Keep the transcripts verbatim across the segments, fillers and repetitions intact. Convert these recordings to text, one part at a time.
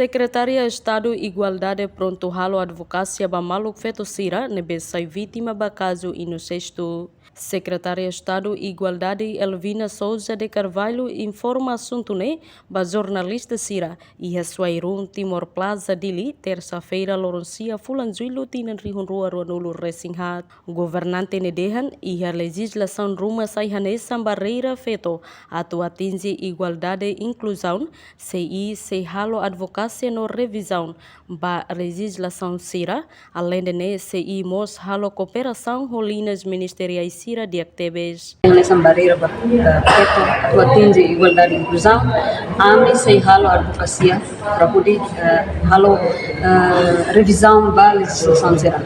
Sekretária Estadu Igualdade prontu halo advokasia ba maluk feto sira ne'ebé sai vítima ba kazu insestu. Sekretária Estadu Igualdade Elvina Sousa de Carvalho informa asuntu ne'e ba jornalista sira iha Suairun Timor Plaza, Dili, tersa-feira, loron sia, fulan Jullu, tinan rihun rua ruanulu resin haat. Governante ne'e dehan, iha lejizlasaun ruma sai hanesan barreira feto atu atinje igualdade inkluzaun, sei sei halo advokasia no revizaun ba lejizlasaun sira, aleinde ne'e sei mós halo kooperasaun ho liñas ministeriais sira di'ak tebes. Hanesan barreira ba, eh, feto atu atinje igualdade inkluzaun, ami sei halo advokasia para hodi, eh, halo, eh, revizaun ba lejizlasaun sira.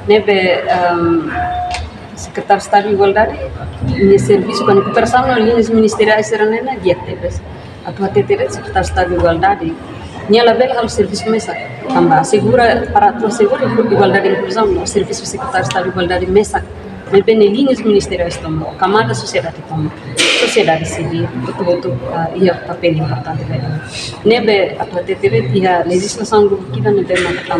Ne'ebé, ehm, Sekretáriu Estadu Igualdade, nia servisu ho kooperasaun ho liñas ministeriais sira-ne'e di'ak tebes. Atu hatete de'it Sekretáriu Estadu Igualdade, nia labele halo servisu mesak. Tanba asegura, para atu asegura igualdade inkluzaun, no servisu Sekretáriu Estadu Igualdade mesak. Ne'ebé nia liñas ministeriais tomak, kamada sosiedade tomak. Sosiedade sivíl, hotu-hotu, ah, iha papél importante ba ida. Ne'ebé atu hatete de'it iha lejizlasaun ruma ida ne'ebé maka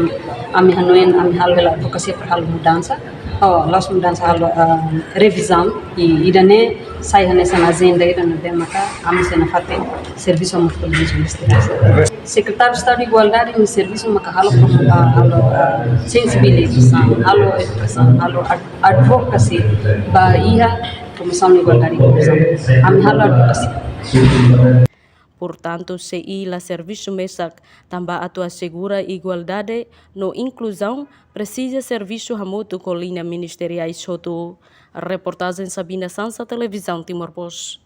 ami hanoin, ami halo hela advokasia para halo mudansa. Oh, la'ós mudansa, halo, ah, revizaun, i ida-ne'e sai hanesan ajenda ida ne'ebé maka ami sei nafatin servisu hamutuk ho liñas ministeriais. Sekretáriu Estadu Igualdade nia servisu maka halo promo-, ah, halo, ah, sensibilizasaun, halo edukasaun, halo ad-, advokasia ba iha promosaun igualdade inkluzaun. Ami halo advokasia. Portantu, sei la servisu mesak, tanba atu asegura igualdade no inkluzaun, presiza servisu hamutuk ho liñas ministeriais hotu. Reportajen Sabina Sansa, Televizaun Timor Post.